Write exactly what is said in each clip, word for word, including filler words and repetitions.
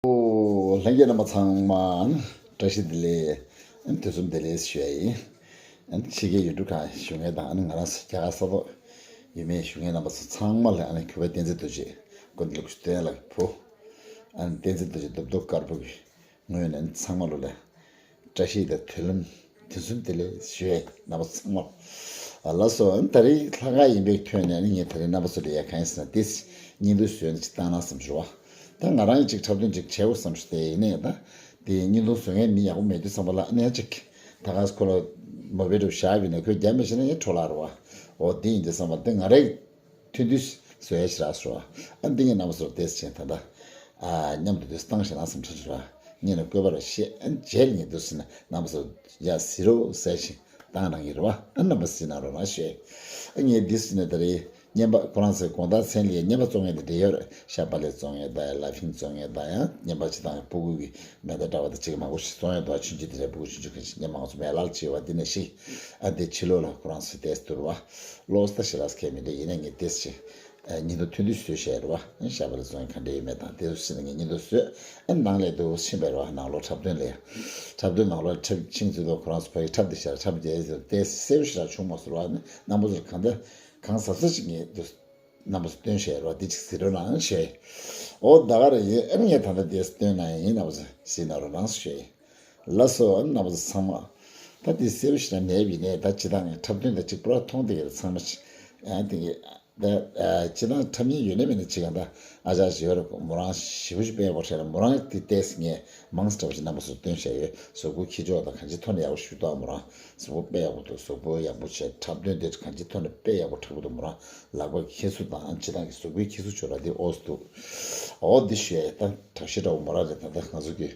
ལྷན་རྒྱས་རྣམ་པ་ཚང་མ་བཀྲ་ཤིས་བདེ་ལེགས། དུས་གསུམ་བདེ་ལེགས་ཞུ་ཡ་ཡིན། ཕྱི་རྒྱལ་ཡུལ་གྲུ་ཁག་བཞུགས་མཁན་དང་ང་རང་ཚོ་རྒྱ་གར་ས་ཐོག་ཡུལ་མི་བཞུགས་མཁན་རྣམ་པ་ཚོ་ཚང་མ་ལ་གུས་པ་བསྟན་འཛིན་རྡོ་རྗེ་དགོན་སྡེ་ལུགས་ཀྱི་སྟོན་ལ་བུ། བསྟན་འཛིན་རྡོ་རྗེ་རྡོབ་རྡོབ་དཀར་པོ་གི་ངོས་ནས་ཚང་མ་ལོ་ལ་བཀྲ་ཤིས་དང་དུས་ལམ་དུས་གསུམ་བདེ་ལེགས་ཞུ་ཡས་རྣམ་པ་ཚང་མ། ལགས་སོ། ད་རེས་ལྷག་དཀར་ཡིན་པའི་ཐོག་ནས་ནི་ངས་ད་རེས་རྣམ་པ་ཚོ་ལ་ཡ་གང་ཡིན་ཟེར་ན་ཏིས་བརྙན་ཐུང་བཟོས་ནས་ཅིག་བཏང་ན་བསམ་བྱུང་བ། ད་ང་རང་ཡིན་ཅིག་འཁྲབ་སྟོན་ཅིག་བྱས་འོ་བསམ་བྱུང་། དེ་ཡིན་ནས་ད་དེ་བརྙན་ཐུང་བཟོ་མཁན་མི་ཡག་པོ་མེད་དུས་བསམ་པ་ལ་ཨ་ནེ་ཅིག་ད་ག་ཁོ་ལ་མོ་བེ་རུ་བཞག་པ་ཡིན་ན་ཁོས་རྒྱ་མི་ཤེས་ན་ཡང་འཕྲོ་བརླག་རུ་བ། འོ་དེ་ཡིན་དུས་བསམ་པ་དེ་ང་རའི་ཐུན་དུས་བཟོ་ཡ་ཞིག་རག་སོང་བ། ཨ་འདི་ངས་རྣམ་པ་ཚོར་ཏེས་ཆེན་ད་ལྟ་ཨ་མཉམ་དུ་དུས་བཏང་ཞེ་ན་སེམས་ཁྲལ་བྱེད་པ་ངས་ནི་བཀོད་པ་ར་ཤེས། ཨ་རྗེས་ལ་ངས་དུས་ཟིན་ན་རྣམ་པ་ཚོར་ཡ་ཟི་རོ་ཟེར་ཞིང་བཏང་གནང་གི་རེད་བ། ཨ་རྣམ་པ་ཟིན་ན་རོ་རང་ཤེས། ཨ་ངས་དུས་ཟིན་ན་ད་རེས་བརྙན་པ་ཁོ་རང་ཚོའི་དགོང་དག་མཚན་ལ་བརྙན་པ་བཙོང་མཁན་དེ་འདྲ་ཡོད་རེད། ཤ་པ་ལེ་བཙོང་མཁན་དང་ཡང་ལ་ཕིང་བཙོང་མཁན་དང་ཡང་བརྙན་པ་ཅི་དང་ཕྲུ་གུ་གི་མེ་མདའ་འདྲ་བ་དང་ཅིག་མང་པོ་ཞིག་བཙོང་ཡོད་དོ། ཆུང་ཆུང་དེ་འདྲའི་ཕྲུ་གུ་ཆུང་ཆུང་ཁ་ཤས་བརྙན་མང་ཚོ་མེ་ལག་བྱེད་པ་འདི་ནས་ཤི། ཨ་འདི་ཕྱི་ལོགས་ལ་ཁོ་རང་ཚོའི་ཏེས་དུར་བ། ལོག་ས་ཞེ་རག་ཁས་མི་འདྲ་ཡིན་ན་ངས་ཏེས་ཆེ། ཨ་ཉིན་ཐོ་ཐུན་དུས་བཟོས་བཤད་རེད་བ། ཨ་ཤ་པ་ལེ་བཙོང་མཁན་ག་འདྲ་ཡོད་མེད་དང་ཏེས་ཟིན་ན་ངས་ཉིན་ཐོ་བཟོས། ཨ་ནང་ལས་དུ་ཕྱིན་པ་རེད་བ། ནང་ལོགས་འཁྲབ་སྟོན་ལ་ཡ། འཁྲབ་སྟོན་ནང་ལོགས་འཁྲབ་ཕྱིན་ཚུལ་དུ་ཁོ་རང་ཚོ་ཕ་གི་འཁྲབ་དེ་ཤར་འཁྲབ་དེ་ཏེས་གསལ་པོ་ཞེ་དྲག་བྱུང་མ་སོང་བ། ནི་རྣམ་པ་ཚོར་གང་འདྲ་གང་ཟབ་ཟབ་ཅིག་ངས་དུ། རྣམ་པ་ཚོ་སྟོན་བཤད་རོགས། འདི་ཅིག་ཟེར་རོགས་གནང་བཤད། འོ་ད་ག་རེ་ཡིན། ཨ་ནི་ངས་ད་ལྟ་འདི་སྟོན་ན་ཡིན། རྣམ་པ་ཚོ་གཟིགས་གནང་རོགས་གནང་བཤད། ལགས་སོ། ཨ་ནི་རྣམ་པ་ཚོ་ཚང་མ། ད་འདི་གསལ་པོ་ཞིག་ན་མེད་པ་ཡིན་ནའི་ད་ཅི་ད་ངས་འཁྲབ་སྟོན་ད་ཅིག་པུ་ར་མཐོང་བསྡད་ཡོད་ཚང་མ་ཅིག་ཨ་འདི་ད་ཅི་ད་འཁྲབ་མཁན་ཡོད་ན་མེད་ན་ཅིག་ཨ་ད་ཨ་ཅག་ཅིག་ཡོད་རེད། མོ་རང་ཞེ་པོ་ཞིག་དཔེ་ཡག་པོ་བྲིས་ལ་མོ་རང་འདི་ཏེས་ངས་མང་ཙམ་འདྲ་པོ་ཅིག་རྣམ་པ་ཚོ་སྟོན་བཤད་ཡོད། གཟུགས་པོ་ཁྱི་ཅོག་དང་གང་ཅི་ཐོག་ནས་ཡག་པོ་ཞིག་འདུག་མོ་རང་། གཟུགས་པོ་དཔེ་ཡག་པོ་འདུག་གཟུགས་པོ་ཡག་པོ་བྱས། འཁྲབ་སྟོན་དེ་གང་ཅི་ཐོག་ནས་དཔེ་ཡག་པོ་འཁྲབ་ཀྱི་འདུག་མོ་རང་། ལག་པ་གི་ཁེ་སུ་དང་ཨ་ཅི་དང་གི་གཟུགས་པོའི་ཁེ་སུ་ཆོ་ར་དེ་ཨོས་འདུག་འོ་འདི་ཞུ་ཡ་ད་དྲག་ཤོས་འདྲ་བོ་མོ་རང་རེད། ད་ལྟ་ང་ཚོ་གི་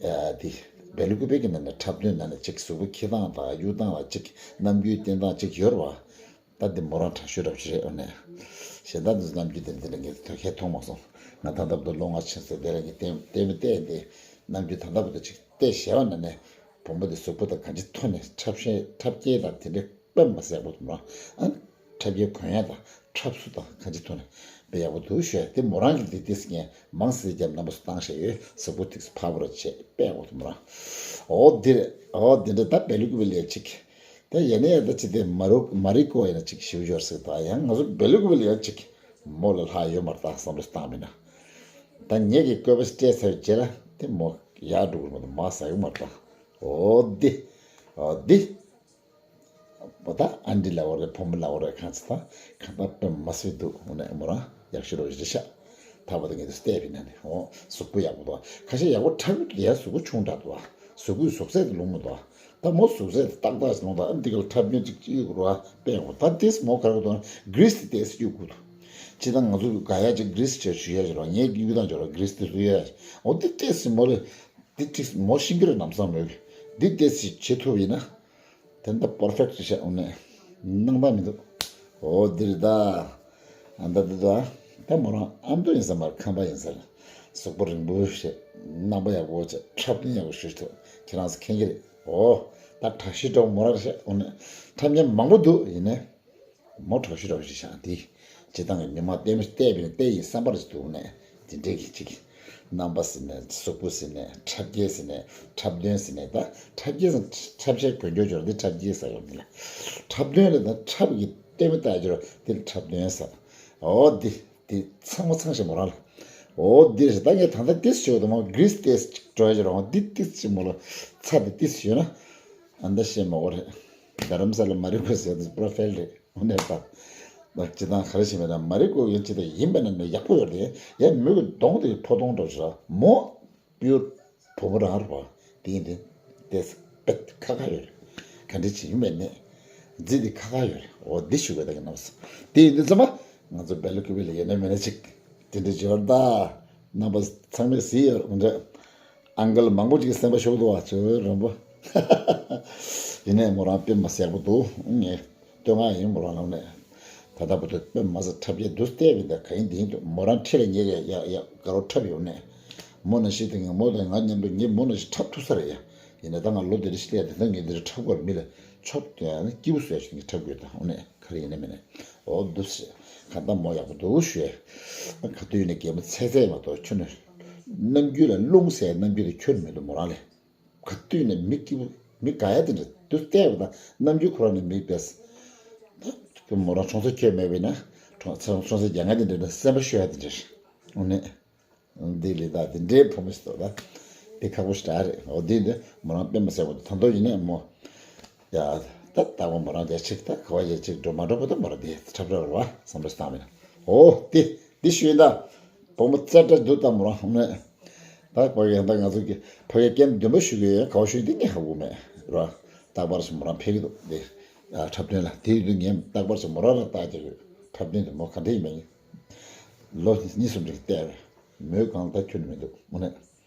ཨ་དེ་བེ་ལུ་ཀུ་པེ་གི་ནང་ནས་འཁྲབ་སྟོན་ནང་ནས་ཅིག་གཟུགས་པོ་འཁྱེར་སྟངས་དང་གཡུག་སྟངས་ལ་ཅིག་རྣམ་འགྱུར་བསྟན་སྟངས་ཅིག་ཡོད་རེད་བ། ད་འདི་མོ་རང་དྲག་ཤོས་འདྲ་བོ་ཞིག་རེད། འོ་ནས་གཞན་དག་འདི་ཚོ་རྣམ་འགྱུར་དེ་འདི་འདྲ་ངས་དོ་ཁས་མཐོང་མ་སོང་། ང་ད་ལྟ་བར་དུ་ལོ་ལྔ་ཕྱིན་སོང་། དེ་རིང་གི་ལྟད་ལྟད་མོ་བལྟས་འདི་རྣམ་འགྱུར་ད་ལྟ་བར་དུ་ཅིག་བལྟས་ཞེ་བ་ན་ནས་བུ་མོ་དེ་གཟུགས་པོ་དང་གང་ཅི་ཐོག་ནས་འཁྲབ་ཤེས་འཁྲབ་སྐྱེལ་དང་དེ་འདྲའི་དཔེ་མ་སྲིད་ཡག་པོ་འདུག་མོ་རང་། ཨ་འཁྲབ་ཡའི་གོན་ཡ་དང་འཁྲབ་གསོ་དང་གང་ཅི་ཐོག་ནས་དཔེ་ཡག་པོ་འདུག་ཞུ་ཡ་དེ་མོ་རང་གི་འདི་ཏིས་ངས་མང་སེ་རྒྱབ་རྣམ་པ་ཚོ་བཏང་བཞག་ཡོད། གཟུགས་པོ་ཏིས་ཕ་བོ་ར་བྱས་དཔེ་ཡག་པོ་འདུག་མོ་རང་། འོ་འདིར་འོ་འདི་འདྲ་ད་བེ་ལུ་ཀུ་བེ་ལ་ཡ་ཅིག་ད་ཡ་ནས་ཡ་ད་ཅི་དེ་མ་རུ་མ་རི་ཀོ་ཡ་ན་ཅིག་ཞིབ་འཇོག་ཟེར་ད་ཡང་ང་ཚོ་བེ་ལུ་ཀུ་བེ་ལ་ཡ་ཅིག་མོ་ལ་ལྷག་ཡོད་མ་རེད་ད་བསམ་བློ་བཏང་མིན་ན། ད་ངེད་ཀྱི་བཀོད་པ་སྤྲད་ཚར་བའི་རྗེས་ལ་དེ་མོ་ཡར་འགྲོ་གི་མ་གཏོགས་མར་ཟ་གི་མ་རེད་ད། འོ་འདི། འོ་འདི། མོ་ད་ཨན་ཏི་ལབ་དགོས་རེད། བུ་མོ་ལབ་དགོས་རེད། གང་ཚེ་ད་གང་ལྟར་དཔེ་མ་སྲིད་འདུག་འོ་ནས་མོ་རང་ཡག་ཤོས་རོ་རེད་ཤག་ད་བར་དུ་ངས་འདི་བལྟས་པའི་ནང་ནས་འོ་གཟུགས་པོ་ཡག་པོ་འདུག་ཁ་ཤས་ཡག་པོ་འཁྲབ་ཀྱི་འདུག་ཡ་གཟུགས་པོ་ཆུང་དྲགས་འདུག་གཟུགས་པོའི་གཟུགས་ཚད་དེ་ལོངས་མི་འདུག་ད་མོ་གཟུགས་ཚད་དེ་ཏག་ཏག་ཞིག་ལོངས་དང་། ཨ་འདི་ག་ལ་འཁྲབ་སྟོན་ཅིག་ཅིག་དགོས་རེད་བ། དཔེ་ཡག་པོ་ད་ཏིས་མོ་ག་རེ་དགོས་འདུག་ན་གྷི་རིས་དེ་ཏིས་གཡུག་དགོས་འདུག་ཅི་ད་ང་ཚོ་ག་ཡ་ཅིག་གྷི་རིས་ཅིག་ཞུ་ཡ་ཅིག་རོགས། ངས་གཡུག་དང་ཅོག་ར་གྷི་རིས་དེ་ཚོ་ཡ་ཅིག་འོ་འདི་ཏིས་མོ་ལ་འདི་ཏིས་མོ་ཤིང་གི་རེད་ལམ་སང་མོས་འདི་ཏིས་ཅིག་བྱེད་ཐུབ་ཡིན་ན། དེ་འདྲ་པར་ཕེག་ཅིག་བྱས་འོང་ནས་སྣང་དག་མི་འདུག་འོ་འདིར་ད། ཨ་ད་ད་ད། ད་མོ་རང་ཨ་མདོ་ཡིན་ས་མ་རེད། ཁམས་པ་ཡིན་ས་རེད། གཟུགས་པོ་རིང་པོ་བྱས། རྣམ་པ་ཡག་པོ་བྱས། འཁྲབ་སྟོན་ཡག་པོ་ཞུ་ཐུབ། ཁྱེད་རང་ཚོ་མཁྱེན་གྱི་རེད། འོ། ད་དྲག་ཤོས་འདྲ་བོ་མོ་རང་རེད་ཤག་འོ་ནས་འཁྲབ་མཁན་མང་པོ་འདུག་ཡིན་ནའི། མོ་དྲག་ཤོས་འདྲ་བོ་ཞིག་བཞག་འདི། སྤྱིར་བཏང་གི་མི་མང་ལྟད་མོ་བལྟས་པ་ཡིན་ན་བལྟས་ཡིན་བསམ་པ་རེ་ཞིག་འདུག་ནས། དེ་འདྲའི་གི་ཅིག་རྣམ་པ་ཟེར་ནས་གཟུགས་པོ་ཟེར་ནས་འཁྲབ་སྐྱེལ་ཟེར་ནས་འཁྲབ་སྟོན་ཟེར་ནས་ད་འཁྲབ་སྐྱེལ་ཟེར་འཁྲབ་ཆས་གོན་རྒྱུ་སྦྱོར་འདི་འཁྲབ་སྐྱེལ་ཟེར་ཡོང་འདི་ལ། འཁྲབ་སྟོན་ལ་ད་འཁྲབ་ཀྱི་ལྟད་མོ་ལྟ་རྒྱུར་འདི་ལ་འཁྲབ་སྟོན་ཟེར། འོ་འདི་འདི་ཚང་མ་ཚང་ཞིག་མོ་རང་ལ། འོ་འདི་རེད། ད་ངས་ད་ལྟ་འདི་ཞུ་བ་དང་མོ་གྷི་རིས་ཏེས་ཅིག་འགྲོ་ཡ་ཅིག་རོང་འདི་ཏིས་ཅིག་མོ་ལ་ཚ་འདི་ཏིས་ཡོད་ན་ཨ་འདི་ཤེས་མ་གོ་རེད། རྡ་རམ་ས་ལ་མ་རི་ཁོ་ཟེར་འདི་པྲོ་ཕའིལ་རེད། འོ་ནས་ད། ད་སྤྱིར་བཏང་ག་རེ་ཞིག་མེད་ན་མ་རི་ཀོ་ཡིན་ཅི་ད་ཡིན་པ་ན་ནི་ཡག་པོ་ཡོད་རེད། ཡ་མོ་གི་གདོང་དེ་ཕོ་གདོང་འདྲ་ཞིག་ར་མོ་པིའུར་བུ་མོ་རང་རེད་པ། དེ་ཡིན་དུས་དེ་དཔེ་ཁ་ཁ་ཡོད་རེད། ག་འདྲ་ཅིག་ཡིན་པ་ནི་རྫི་དེ་ཁ་ཁ་ཡོད་རེད། འོ་འདི་ཞུ་དགོས་ད་གི་རྣམ་པ་ཚོ། དེ་ཡིན་དུས་ཚང་མ་ང་ཚོ་བེ་ལུ་ཀུ་བི་ལ་ཡོད་ན་མེད་ན་ཅིག་དེ་འདྲ་འབྱོར་ད། རྣམ་པ་ཚང་མས་གཟིགས་ཡོད་རེད་འདྲ། ཨང་ཀལ་མང་པོ་ཅིག་སེམས་པ་ཤོར་འདུག་བ་ཚོད་རོན་པོ། ཡིན་ནའི་མོ་རང་དཔེ་མ་སྲིད་ཡག་པོ་འདུག་ངས་སྟོན་ང་ཡིན་མོ་རང་ལབ་ནས། ད་ལྟ་བར་དུ་དཔེ་མ་སྲིད་འཁྲབ་ཡས་འདུག་བལྟས་པས་ད་ག་ཡིན་འདི་ཡིན་འདུག་མོ་རང་འཁྲིས་ལ་ངས་ཡ་ཡ་ཡ་དགའ་རོགས་འཁྲབ་ཡོང་ནས། མོ་ན་ཤི་དེ་ངས་མོ་དང་ང་མཉམ་དུ་ངས་མོ་ན་ཤི་འཁྲབ་ཐུབ་ས་རེད་ཡ། ཡིན་ན་ད་ང་ལོ་དེ་འདྲ་ཞིག་སླེབས་དེ་ད་ངས་འདི་འདྲ་འཁྲབ་དགོས་མི་ལ་ཆོབ་དེ་ཡང་སྐྱིད་པོ་བཟོས་ཤིག་ངས་འཁྲབ་དགོས་ད་འོ་ནས། ག་རེ་ཡིན་ནའི་མིན་ནའི། འོ་འདུག་སེ། ག་ད་མོ་ཡག་པོ་འདུག་ཞུས། ག་དུས་ཡིན་ནའི་གད་མོ་ཚད་ཚད་མ་གཏོགས་ཁྱོན་ནས་ རྣམ་འགྱུར་ལ་རླུང་ཟེར་རྣམ་འགྱུར་དེ་ཁྱོན་མི་འདུག་མོ་རང་ལས། ག་དུས་ནས་མི་སྐྱིད་པོ་མི་དགའ་ཡ་དེ་འདྲ་དུས་བལྟས་པ་དང་རྣམ་འགྱུར་ཁོ་རང་ནས་མི་བས། ད་མོ་རང་གྲོང་ཚོ་ཁྱོད་མེད་པས་ན་གྲོང་ཚོ་གྲོང་ཚོ་རྒྱ་ང་དེ་འདྲ་ན་སེམས་པ་ཤོད་ཡ་དེ་འདྲ་རེད། འོ་ནས། འདི་ལས་ད་དེ་འདྲའི་བུ་མོ་ཞིག་འདུག་ད། དེ་ཁག་པོ་ཞིག་རེད། འོ་དེ་འདི་མོ་རང་དཔེ་མ་སྲིད་པ་འདུག་ད་མདོ་ཡིན་ནས་མོ། ཡ། ད་ལྟ་བ་མོ་རང་རྒྱ་ཆིག་ད་ག་བ་རྒྱ་ཆིག་འགྲོ་མ་འགྲོ་པ་ད་མོ་རང་དེ་འཁྲབ་འཁྲབ་ར་བསམ་བློ་བཏང་མེད། འོ་དེ་འདི་ཞུས་ད། བུ་མོ་རྩེ་གྲ་འདུག་ད་མོ་རང་ནས། ད་ག་བ་ཡང་ད་ང་ཚོ་གི་ཕ་གི་སྐད་འདོན་པ་ཞུ་གི་ཡོད་ག་བ་ཞུས་འདི་ངས་ཧ་གོ་མེད་ར། རྟག་པར་ཞིག་མོ་རང་ཕེབས་ཀྱི་འདུག་དེ། འཁྲབ་སྟོན་ལ་དེ་ཡོད་དུས་ངས་རྟག་པར་ཞིག་མོ་རང་ར་རྟགས་རྒྱག་གི་འཁྲབ་སྟོན་དེ་མོ་ག་འདྲ་ཡིན་མ་ཡིན། ལོ་གཉིས་གསུམ་རིང་བལྟས་པས། མོའི་སྒང་ལ་ད་ཁྱོན་ནས་མི་འདུག་དངོས་གནས།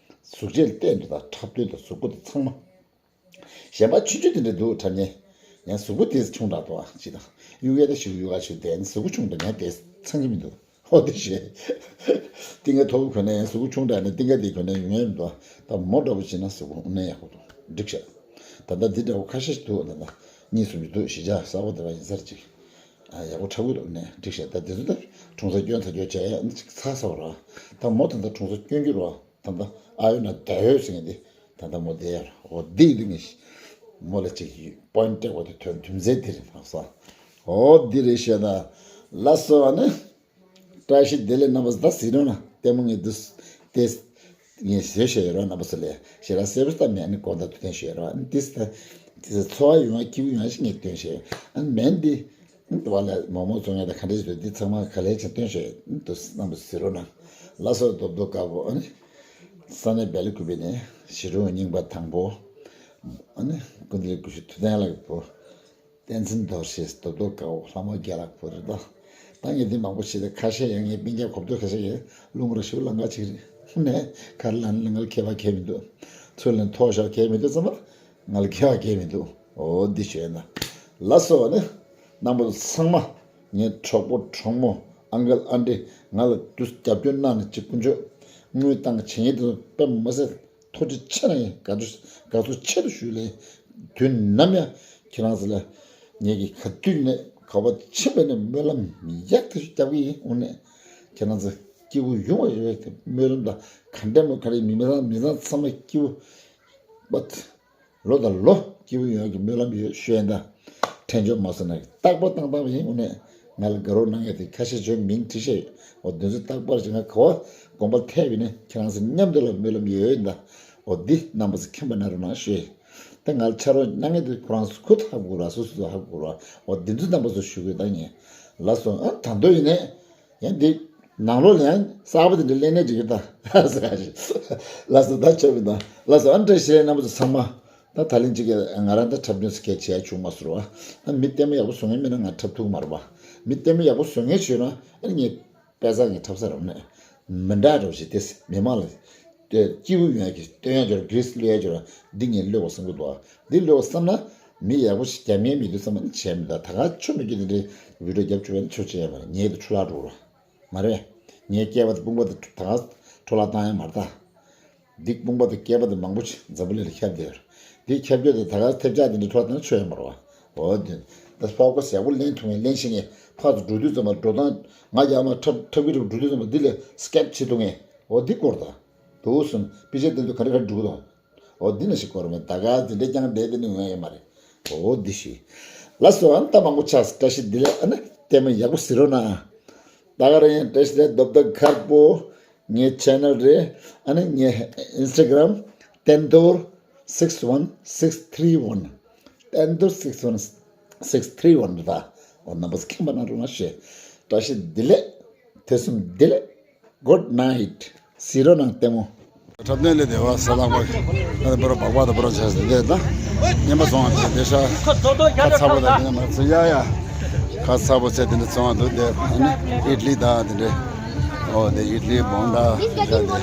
གཟུགས་བྱད་ལ་བལྟས་འདུག་ད་འཁྲབ་སྟོན་དང་གཟུགས་པོ་དེ་ཚང་མ། གཞན་པ་ཆུང་ཆུང་དེ་འདྲ་འདུག་འཁྲབ་མཁན། ཡང་གཟུགས་པོ་དེ་ཆུང་དྲགས་འདུག་ཨ་ཅི་དང་། གཡུག་ཡ་ད་ཞིག་གཡུག་ཨ་ཞིག་དེ་གཟུགས་པོ་ཆུང་དྲགས་ངས་དེ་ཚང་གི་མི་འདུག་ཨོ་དེ་ཞེས། གཏིང་ཁ་མཐོ་པོ་གོན་ན་ཡང་གཟུགས་པོ་ཆུང་དྲགས་ནས་གཏིང་ཁ་དེ་གོན་ན་ཡོང་ཡ་མི་འདུག་ད་མོ་འདྲ་པོ་བྱས་ན་གཟུགས་པོ་དངོས་གནས་ཡག་པོ་འདུག་འགྲིག་ཤག་ད་ལྟ་འདི་འདྲ་པོ་ཁ་ཤས་ཤིག་འདུག་ད་ལྟ་གཉིས་གསུམ་ཅིག་འདུག་གཞིས་ཆགས་གསར་པ་དེ་བ་ཡིན་ས་རེད་ཅིག་ཨ་ཡག་པོ་འཁྲབ་གི་འདུག་ནས་འགྲིག་ཤག་ད་དེ་ཚོ་ད་གྲོང་གསེབ་སྐྱོན་ཚ་སྐྱོན་བྱས་ཡ་ནི་ཅིག་ཚ་ཚ་བ་ར། ད་མོ་ད་ལྟ་གྲོང་གསེབ་སྐྱོན་རྒྱུ་ར། ད་ལྟ་ཨ་ཡོད་ན་ད་ཡོད་ཟེར་མཁན་དེ་ད་ལྟ་མོ་བསྡད་ཡ་ར། འོ་འདི་ཡིན་དུས་ངས་མོ་ལ་ཅིག་པོ་ཡིན་སྤྲད་པ་དེ་ཐོན་རྒྱུ་མཚན་དེ་རེད་ཧ་གོ་སོང་། འོ་འདི་རེད་ཤག་ད་ལ་སོ་བ་ནི། བཀྲ་ཤིས་བདེ་ལེགས། རྣམ་པ་ཚོ་ད་གཟིགས་རོགས་གནང་། ལྟད་མོ་ངས་འདི་དེ་ངས་བཟོས་བཞག་ཡོད་རོགས། རྣམ་པ་ཚོ་ལ་ཞེ་དྲག་གསལ་པོ་ད་མེད་ནི་དགོངས་དག་ཐུགས་བསྟན་ཞུ་ཡོད་རོགས། འདི་ད་འཚོ་བ་ཡོང་བ་སྐྱིད་པོ་ཡོང་བ་ཞིག་ངས་སྟོན་བཞག་ཡོད། མེད་འདི་དུ་བ་ལ་མོག་མོག་བཙོང་ཡ་ད་ག་འདྲས་བཟོས་འདི་ཚང་མ་ག་ལེར་ཅིག་སྟོན་བཞག་ཡོད། འདི་རྣམ་པ་ཚོ་གཟིགས་རོགས་གནང་། ལ་སོ་རྡོབ་རྡོབ་དཀར་པོ་ཨ་ནི། ས་གནས་སྦེལ་ཀུ་པེ་ནས་ཞི་ཀྲུང་རྙིང་པ་དང་པོ། ཨ་ནི་སྐུ་མདུན་སྐུ་ཞབས་ཐུབ་བསྟན་ལགས་ཀྱི་བུ། བསྟན་འཛིན་རྡོ་རྗེ། རྡོབ་རྡོབ་དཀར་པོ། ལྷ་མོ་རྒྱལ་ལགས་བུ་རེད་ད། ད་ངས་འདི་མང་པོ་བྱས་ཏེ་ཁ་ཤས་ཡང་ངའི་སྤུན་ཀྱག་གོ་བསྡུར་ཁ་ཤས་ཡང་རླུང་ར་ཞུ་ལང་ཀ་ཅིག་རེད། ནས་ག་རེ་ལབ་ན་ང་ལ་ཁྱད་པར་གང་ཡང་མི་འདུག་ཚུར་ལན་ཐོག་ཤོག་གང་ཡང་མི་འདུག་ཚང་མ་ང་ལ་ཁྱད་པར་གང་ཡང་མི་འདུག་འོ་འདི་བྱས་ན། ལགས་སོ་ནི། རྣམ་པ་ཚོ་ཚང་མ་ངའི་གྲོགས་པོ་གྲོགས་མོ་ཨང་ཀལ་ཨན་ཏི་ང་ལ་རྒྱབ་སྐྱོར་གནང་ནས་ཅིག་དཀོན་མཆོག་དངུལ་བཏང་བྱེད་ཡིན་དུ་དཔེ་མ་ཟད། ཐུགས་རྗེ་ཆེ་གནང་ཡིན། དགའ་ཚོར་དགའ་ཚོར་ཆེ་རུ་ཞུ་ལེ། དུས་ནམ་ཡང་ཁྱེད་རང་ཚོ་ལ་ངེད་ཀྱིས་ག་དུས་ནས་ག་བ་ཕྱིན་པ་ནས་སྨོན་ལམ་ཡག་ཐག་ཆོད་རྒྱབ་ཀྱི་ཡིན། དངོས་གནས་ཁྱེད་རང་ཚོ་སྐྱིད་པོ་ཡོང་བ་ཡོད་པའི་སྨོན་ལམ་དང་ག་འདྲ་མོ་ག་རེ་མི་མི་ཚང་མི་ཚང་ཚང་མ་སྐྱིད་པོ་པ། ལོ་དང་ལོ་སྐྱིད་པོ་ཡོང་ཡག་གི་སྨོན་ལམ་ཡོད་ཞུ་ཡིན་ད། དྲན་འཇོག་མ་སོང་ན་རྟག་པར་བཏང་བཏང་བ་ཡིན། དངོས་གནས་ང་ལ་དགའ་རོགས་གནང་མཁན་དེ་ཁ་ཤས་ཚོའི་མིང་བྲིས་བཞག་ཡོད། འོ་དེ་ཚོ་རྟག་པར་ཅིག་ང་ག་བ་དགོངས་པ་ཐེབས་ཡིན་ནས་ཁྱེད་རང་ཚོ་མཉམ་དུ་ལ་སྨོན་ལམ་ཡོད་ཡིན་ད། འོ་འདི་རྣམ་པ་ཚོ་མཁྱེན་པ་གནང་རོགས་གནང་ཞུ་ཡིན། ད་ང་ལ་ཕྱག་རོགས་གནང་མཁན་དེ་ཁོ་རང་ཚོ་ཁུ་ཐག་དགོས་ར་སོ་སོ་ཚོ་ཧ་གོ་ར། འོ་འདི་ཚོ་རྣམ་པ་ཚོ་ཞུ་དགོས་ད་ངས། ལགས་སོ་ཨ་ད་འདོད་ཡིན་ནས། ཡང་འདི་ནང་ལོགས་ལ་ཡང་གསར་པ་དེ་འདྲ་གླེང་ནས་འགྲིག་གི་ད་ཟེར་ག་ཞིག་ལགས་སོ་ད་ཆོག་གི་ད། ལགས་སོ་ཨ་འདྲ་ཞེས་རྣམ་པ་ཚོ་ཚང་མ། ད་ད་ལན་གཅིག་གི་ང་རང་ད་འཁྲབ་སྟོན་སྐད་བྱས་བྱུང་མ་ཟེར་བ། ད་མི་ལྟད་མོ་ཡག་པོ་བཟོ་མཁན་མེད་ན་ང་འཁྲབ་ཐུབ་མ་རེད་པ། མི་ལྟད་མོ་ཡག་པོ་བཟོ་མཁན་བྱུང་ན་ཨ་ནི་ངས་དཔེ་བཟང་གི་འཁྲབ་ས་རམ་ནས། མི་འདྲ་འགྲོ་ཞིག་དེ་མི་མང་ལ། སྐྱིད་པོ་ཡོང་ཡག་གི་སྟོན་ཡག་འབྱོར་གི་རེས་གློད་ཡག་འབྱོར་འདི་ངས་གློད་པ་བསམ་གི་འདུག་ཨ། འདི་གློད་པ་བསམ་ན་མི་ཡག་པོ་ཞིག་རྒྱབ་མཁན་མི་འདུག་བསམ་ན་བྱས་མི་འདུག་ད་ག་ཆོ་མི་རྒྱུ་དེ་འདྲའི་བི་ཌིའོ་རྒྱབ་བཅུག་པ་ནི་ཆོ་ཅི་ཡང་མ་རེད། ངའི་དུ་འཕྲོ་བརླག་འགྲོ་ར། མ་རེད། ངའི་སྐྱེས་པ་དང་དཔུང་པ་དེ་ད་ག་འཕྲོ་བརླག་བཏང་ཡ་མ་རེད་ད། འདི་དཔུང་པ་དང་སྐྱེས་པ་དེ་མང་པོ་ཅིག་འཛམ་བུ་གླིང་ལ་ཁྱབ་བསྡད་ཡོད་རེད། འདི་ཁྱབ་རྒྱུ་དེ་ད་ག་ཐེབས་ཆག་དེ་འདྲ་འཕྲོ་བརླག་བཏང་ན་ཆོ་ཡ་མ་རེད་བ། འོ་དེ། ད་ཕག་པ་ཟས་པོ་ལེན་ཐུབ་ངེས་ལེན་ཤེས་ངེས་ཕག་ཏུ་འགྲོ་དུས་ཙམ་པ་འགྲོ་སྟངས་ང་རྒྱ་མ་འཁྲབ་འཁྲབ་ཀྱི་རུ་འགྲོ་དུས་ཙམ་པ་འདི་ལས་སྐེབ་བྱེད་ཐུབ་ངེས། འོ་འདི་སྐོར་ད། དུ་སུན་པི་ཅེ་དེ་ཚོ་ག་རེ་ག་རེ་འགྲུབ་དང་། འོ་འདི་ན་ཞིག་སྐོར་མེད་ད་ག་འདི་འདྲ་རྐྱང་འདྲེ་དེ་ནི་ངོས་ཡོད་མ་རེད། འོ་འདི་ཞིག་ལགས་སོ་ཨ་ནི་ད་མང་པོ་ཆགས་སི་བཀྲ་ཤིས་བདེ་ལེགས། ཨ་ནི་ལྟད་མོ་ཡག་པོ་གཟིགས་རོགས་གནང་། ད་ག་རང་ཡང་བཀྲ་ཤིས་བདེ་ལེགས། རྡོབ་རྡོབ་དཀར་པོ་ངའི་ཆེ་ནལ་རེད། ཨ་ནི་ངའི་ཨིན་སི་ཊ་གྷ་རམ་བསྟན་རྡོར་six one six three one། བསྟན་རྡོར་six one six three one་རེད་ད། འོ་རྣམ་པ་ཚོ་མཁྱེན་པ་གནང་རོགས་གནང་ཞེས། བཀྲ་ཤིས་བདེ་ལེགས། དུས་གསུམ་བདེ་ལེགས། Good night། གཟིགས་རོགས་གནང་ལྟད་མོ། འཁྲབ་སྟོན་ལས་སྡེ་བ་ས་ལག་པ། ཨ་ནི་པོ་ར་སྦག་སྦག་དང་པོ་ར་བྱས་ཏེ་ད། ཉན་པ་སོང་བ་དེ་ཤ། ཁ་ཚ་པོ་དང་དེ་ནས་མ་ཚོ་ཡ་ཡ། ཁ་ཚ་པོ་ཚེ་དེ་འདྲ་སོང་བ་འདུག་དེ་ཨ་ནི་ཨིད་ལི་དང་དེ་འདྲ། ཨོ་དེ་ཨིད་ལི་བོང་ད་དེ་འདྲ་དེ་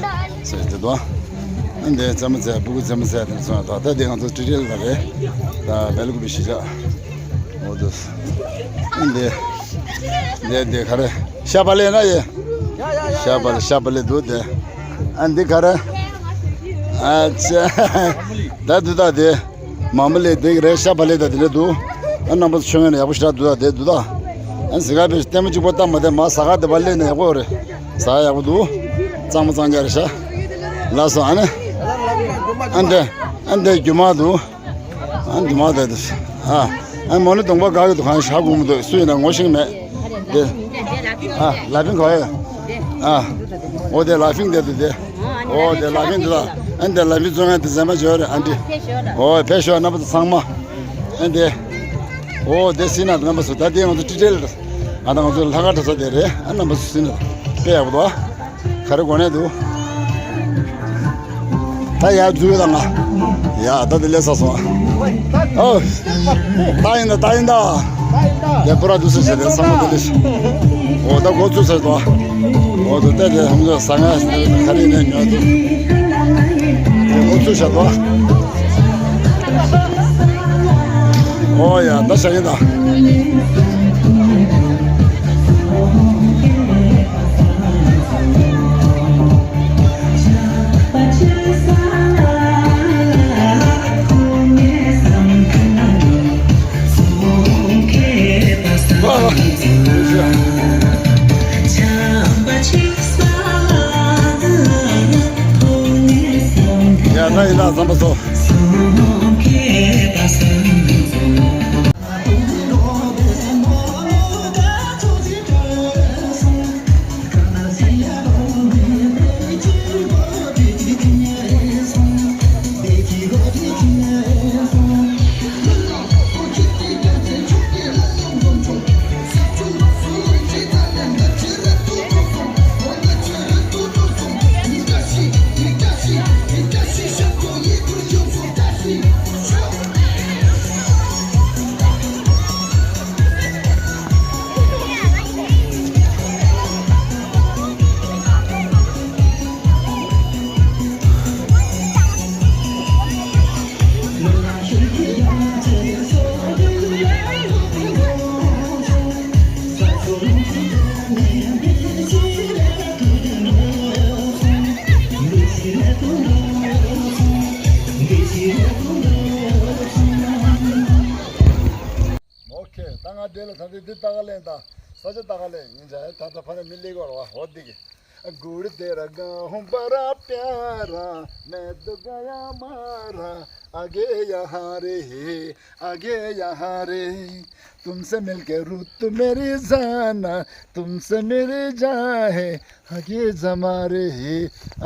ཟེར་དེ་དོ། ཨ་ནི་དེ་རྩེད་མོ་རྩེ་སྤུ་གུ་རྩེད་མོ་རྩེ་དེ་འདྲ་སོང་བ་ད་ལྟ་དེ་ང་ཚོ་ཀྲི་ཀྲི་ལ་རེད། ད་སྦེལ་ཀོབ་གཞིས་ཆགས། ཨོ་དུ། ཨ་ནི་དེ། དེ་དེ་ག་རེ། ཤ་བག་ལེབ་ན་ཡེ། ཤ་བག་ལེབ་ཤ་བག་ལེབ་འདུག་དེ། ཨ་འདི་ག་རེ། ཨ་ཙི། ད་འདི་དག་དེ། མ་མོ་ལེ་དེ་རེད་ཤ་བག་ལེབ་དང་དེ་འདྲ་འདུག་ཨ་རྣམ་པ་ཚོ་ཆོས་ངན་ཡག་པོ་ཞེ་དྲག་འདུག་ད་དེ་འདུག་ད། ཨ་ཟི་ག་བེ་ལྟད་མོ་གཅིག་པོ་ལྟ་མ་བསྡད་མ་ཟ་ག་དེ་བག་ལེབ་ན་ཡག་པོ་རེད། ཟ་ཡག་པོ་འདུག་གཙང་མ་གཙང་རྐྱང་རེད་ཤག་ལགས་སོ། ཨ་ནི། ཨ་འདི། ཨ་འདི་རྒྱུ་མ་འདུག་ཨ་འདི་མ་འདི་འདུག་ཨ། ཨ་མོ་ནི་གདོང་པ་དགའ་གི་འདུག་ཧང་ཧ་གོ་མི་འདུག་སུ་ཡིན་ན་ངོ་ཤེས་མེད། འདི། ཨ་ལ་ཕིང་གོ་ཡ། ཨ། འོ་དེ་ལ་ཕིང་དེ་འདུག་དེ། འོ་དེ་ལ་ཕིང་དེ་ལ། ཨ་འདི་ལ་ཕིང་བཙོན་ཁང་དེ་ཟན་མ་བྱོས་རེད། ཨ་འདི། འོ་ཕེབས་ཤོག་རྣམ་པ་ཚོ་ཚང་མ། ཨ་འདི། འོ་དེ་སྲིད་ན་རྣམ་པ་ཚོ་ད་དེ་ང་ཚོ་ཀྲི་ཀྲེལ། ང་དང་ང་ཚོ་ལྷག་དཀར་གྲྭ་ས་དེ་རེད། ཨ་རྣམ་པ་ཚོ་སྲིད་ན་དཔེ་ཡག་པོ་འདུག་ག་རེ་གོ་གནས་འདུག་ད་ཡར་འཛུལ་ཡོད་ད་ང་། ཡ་ད་དེ་ལས་ས་སོང་། ཨོ། ད་ཡིན་ད་ད་ཡིན་ད། ཡ་པུ་ར་འདུག་སེ་བྱས་ཏེ་ཚང་མ་དེ་ལས། འོ་ད་འགོ་ཚུགས་ཚར་འདུག་འོ་ད་ལྟ་དེ་ཧམ་ཟོ་ས་ང་ག་རེ་ནས་ཉོ་འདུག་དེ་འགོ་ཚུགས་བྱ་འདུག་ཨོ་ཡ་ད་བྱ་ཡིན་ད། ཡ་ད་ཡིན་ད་ཟམ་པ་ཚོ། ཨོ་ཁེ། ད་ང་དེ་ལ་ད་དེ་འདི་ལྟ་ག་ལེན་ད། ས་ཆ་ལྟ་ག་ལེན་ཡིན་ཙང་ད་ད་ཕ་ར་མི་ལེགས་བར་བ་འོ་འདི་གི། गुड़ तेरा गाँव बड़ा प्यारा, मैं तो गया मारा, आगे यहाँ रे, आगे यहाँ रे। तुमसे मिलके रुत मेरी जाना, तुमसे मेरी जान है, आगे जमा रे,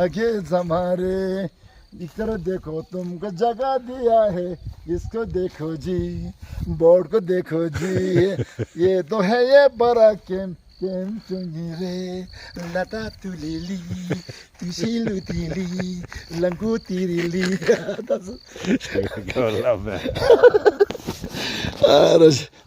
आगे जमा रे। इधर देखो तुमको जगह दिया है, इसको देखो जी, बोर्ड को देखो जी, ये तो है ये बड़ा camp. Kem chungi re, lata tulili, tushilu tili, langu tirili. Go love, man. Ah, that's